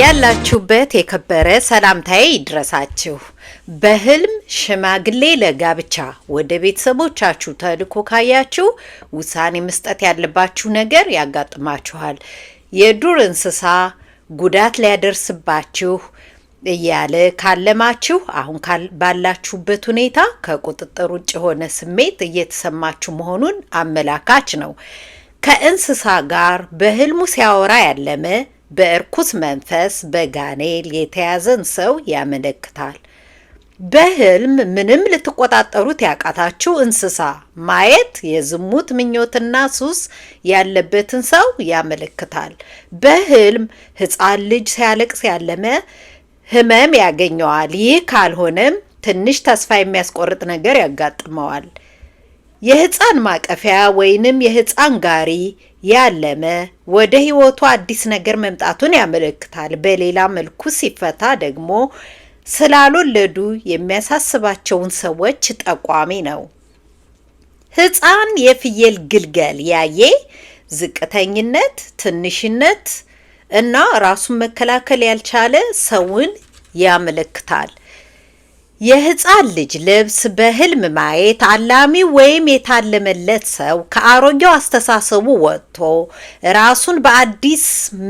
ያላችሁበት የከበረ ሰላምታዬ ይድረሳችሁ። በህልም ሽማግሌ ለጋብቻ ወደ ቤተሰቦቻችሁ ተልኮ ካያችሁ ውሳኔ መስጠት ያለባችሁ ነገር ያጋጥማችኋል። የዱር እንስሳ ጉዳት ሊያደርስባችሁ እያለ ካለማችሁ አሁን ባላችሁበት ሁኔታ ከቁጥጥር ውጭ የሆነ ስሜት እየተሰማችሁ መሆኑን አመላካች ነው። ከእንስሳ ጋር በህልሙ ሲያወራ ያለመ በእርኩስ መንፈስ በጋኔል የተያዘን ሰው ያመለክታል። በህልም ምንም ልትቆጣጠሩት ያቃታችሁ እንስሳ ማየት የዝሙት ምኞትና ሱስ ያለበትን ሰው ያመለክታል። በህልም ሕፃን ልጅ ሲያለቅስ ያለመ ህመም ያገኘዋል። ይህ ካልሆነም ትንሽ ተስፋ የሚያስቆርጥ ነገር ያጋጥመዋል። የህፃን ማቀፊያ ወይንም የህፃን ጋሪ ያለመ ወደ ህይወቱ አዲስ ነገር መምጣቱን ያመለክታል። በሌላ መልኩ ሲፈታ ደግሞ ስላልወለዱ የሚያሳስባቸውን ሰዎች ጠቋሚ ነው። ህፃን የፍየል ግልገል ያየ ዝቅተኝነት፣ ትንሽነት እና ራሱን መከላከል ያልቻለ ሰውን ያመለክታል። የህፃን ልጅ ልብስ በህልም ማየት አላሚው ወይም የታለመለት ሰው ከአሮጌው አስተሳሰቡ ወጥቶ ራሱን በአዲስ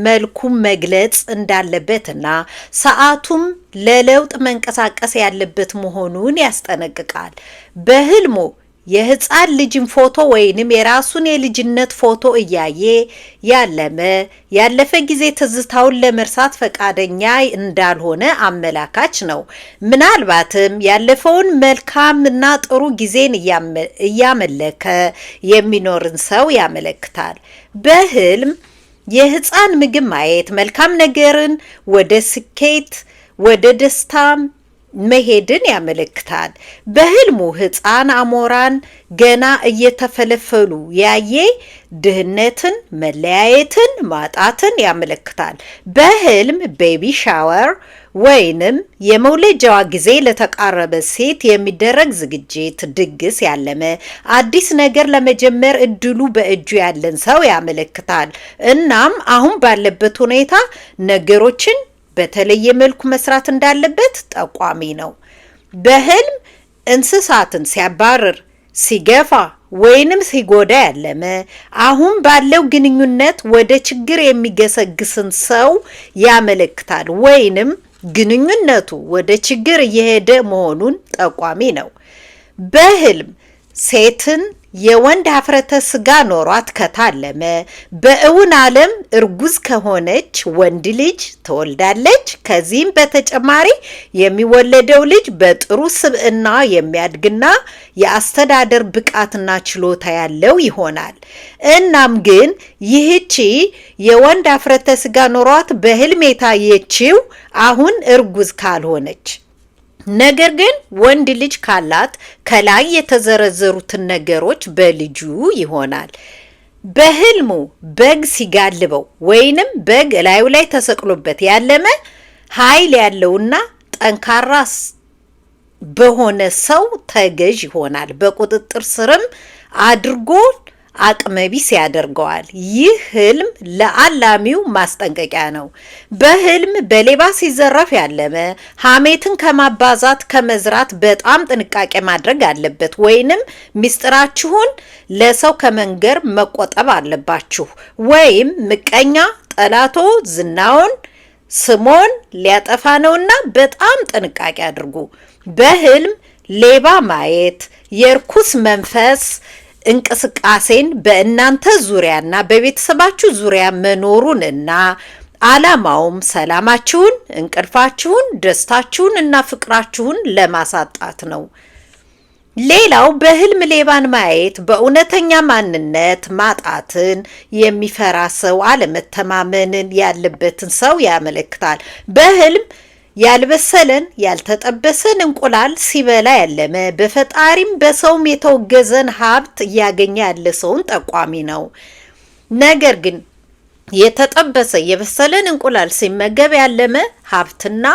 መልኩ መግለጽ እንዳለበትና ሰዓቱም ለለውጥ መንቀሳቀስ ያለበት መሆኑን ያስጠነቅቃል። በህልሙ የህፃን ልጅን ፎቶ ወይንም የራሱን የልጅነት ፎቶ እያየ ያለመ ያለፈ ጊዜ ትዝታውን ለመርሳት ፈቃደኛ እንዳልሆነ አመላካች ነው። ምናልባትም ያለፈውን መልካምና ጥሩ ጊዜን እያመለከ የሚኖርን ሰው ያመለክታል። በህልም የህፃን ምግብ ማየት መልካም ነገርን ወደ ስኬት፣ ወደ ደስታ መሄድን ያመለክታል። በህልሙ ህፃን አሞራን ገና እየተፈለፈሉ ያየ ድህነትን፣ መለያየትን፣ ማጣትን ያመለክታል። በህልም baby shower ወይንም የመውለጃዋ ጊዜ ለተቃረበ ሴት የሚደረግ ዝግጅት፣ ድግስ ያለመ አዲስ ነገር ለመጀመር እድሉ በእጁ ያለን ሰው ያመለክታል። እናም አሁን ባለበት ሁኔታ ነገሮችን በተለየ መልኩ መስራት እንዳለበት ጠቋሚ ነው። በህልም እንስሳትን ሲያባርር፣ ሲገፋ ወይንም ሲጎዳ ያለመ አሁን ባለው ግንኙነት ወደ ችግር የሚገሰግስን ሰው ያመለክታል። ወይንም ግንኙነቱ ወደ ችግር እየሄደ መሆኑን ጠቋሚ ነው። በህልም ሴትን የወንድ ሀፍረተ ስጋ ኖሯት ከታለመ በእውን ዓለም እርጉዝ ከሆነች ወንድ ልጅ ትወልዳለች። ከዚህም በተጨማሪ የሚወለደው ልጅ በጥሩ ስብዕና የሚያድግና የአስተዳደር ብቃትና ችሎታ ያለው ይሆናል። እናም ግን ይህቺ የወንድ ሀፍረተ ስጋ ኖሯት በህልም የታየችው አሁን እርጉዝ ካልሆነች ነገር ግን ወንድ ልጅ ካላት ከላይ የተዘረዘሩትን ነገሮች በልጁ ይሆናል። በህልሙ በግ ሲጋልበው ወይንም በግ እላዩ ላይ ተሰቅሎበት ያለመ ኃይል ያለውና ጠንካራ በሆነ ሰው ተገዥ ይሆናል። በቁጥጥር ስርም አድርጎ አቅመቢስ ያደርገዋል። ይህ ህልም ለአላሚው ማስጠንቀቂያ ነው። በህልም በሌባ ሲዘረፍ ያለመ ሐሜትን ከማባዛት ከመዝራት በጣም ጥንቃቄ ማድረግ አለበት። ወይንም ሚስጥራችሁን ለሰው ከመንገር መቆጠብ አለባችሁ። ወይም ምቀኛ ጠላቶ ዝናውን ስሞን ሊያጠፋ ነውና በጣም ጥንቃቄ አድርጉ። በህልም ሌባ ማየት የርኩስ መንፈስ እንቅስቃሴን በእናንተ ዙሪያና በቤተሰባችሁ ዙሪያ መኖሩንና ዓላማውም ሰላማችሁን፣ እንቅልፋችሁን፣ ደስታችሁን እና ፍቅራችሁን ለማሳጣት ነው። ሌላው በህልም ሌባን ማየት በእውነተኛ ማንነት ማጣትን የሚፈራ ሰው፣ አለመተማመንን ያለበትን ሰው ያመለክታል። በህልም ያልበሰለን ያልተጠበሰን እንቁላል ሲበላ ያለመ በፈጣሪም በሰውም የተወገዘን ሀብት እያገኘ ያለ ሰውን ጠቋሚ ነው። ነገር ግን የተጠበሰ የበሰለን እንቁላል ሲመገብ ያለመ ሀብትና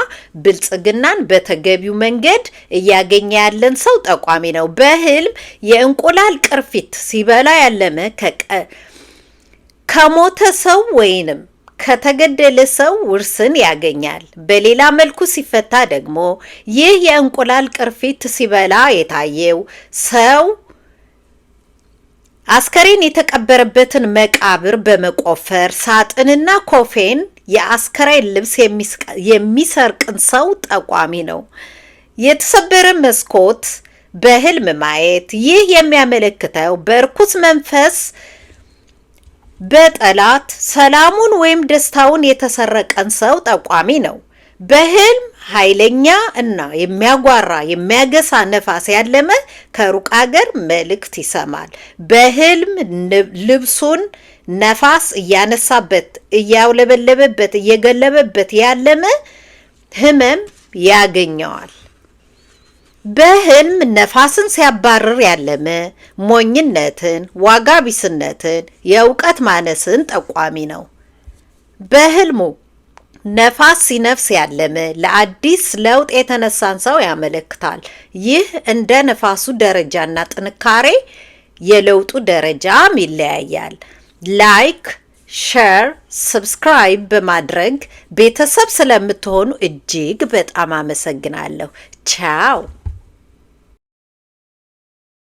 ብልጽግናን በተገቢው መንገድ እያገኘ ያለን ሰው ጠቋሚ ነው። በህልም የእንቁላል ቅርፊት ሲበላ ያለመ ከሞተ ሰው ወይንም ከተገደለ ሰው ውርስን ያገኛል። በሌላ መልኩ ሲፈታ ደግሞ ይህ የእንቁላል ቅርፊት ሲበላ የታየው ሰው አስከሬን የተቀበረበትን መቃብር በመቆፈር ሳጥንና ኮፌን የአስከሬን ልብስ የሚሰርቅን ሰው ጠቋሚ ነው። የተሰበረ መስኮት በህልም ማየት፣ ይህ የሚያመለክተው በእርኩስ መንፈስ በጠላት ሰላሙን ወይም ደስታውን የተሰረቀን ሰው ጠቋሚ ነው። በህልም ኃይለኛ እና የሚያጓራ የሚያገሳ ነፋስ ያለመ ከሩቅ አገር መልእክት ይሰማል። በህልም ልብሱን ነፋስ እያነሳበት፣ እያውለበለበበት፣ እየገለበበት ያለመ ህመም ያገኘዋል። በህልም ነፋስን ሲያባርር ያለመ ሞኝነትን፣ ዋጋ ቢስነትን፣ የእውቀት ማነስን ጠቋሚ ነው። በህልሙ ነፋስ ሲነፍስ ያለመ ለአዲስ ለውጥ የተነሳን ሰው ያመለክታል። ይህ እንደ ነፋሱ ደረጃና ጥንካሬ የለውጡ ደረጃም ይለያያል። Like፣ share፣ subscribe በማድረግ ቤተሰብ ስለምትሆኑ እጅግ በጣም አመሰግናለሁ። ቻው።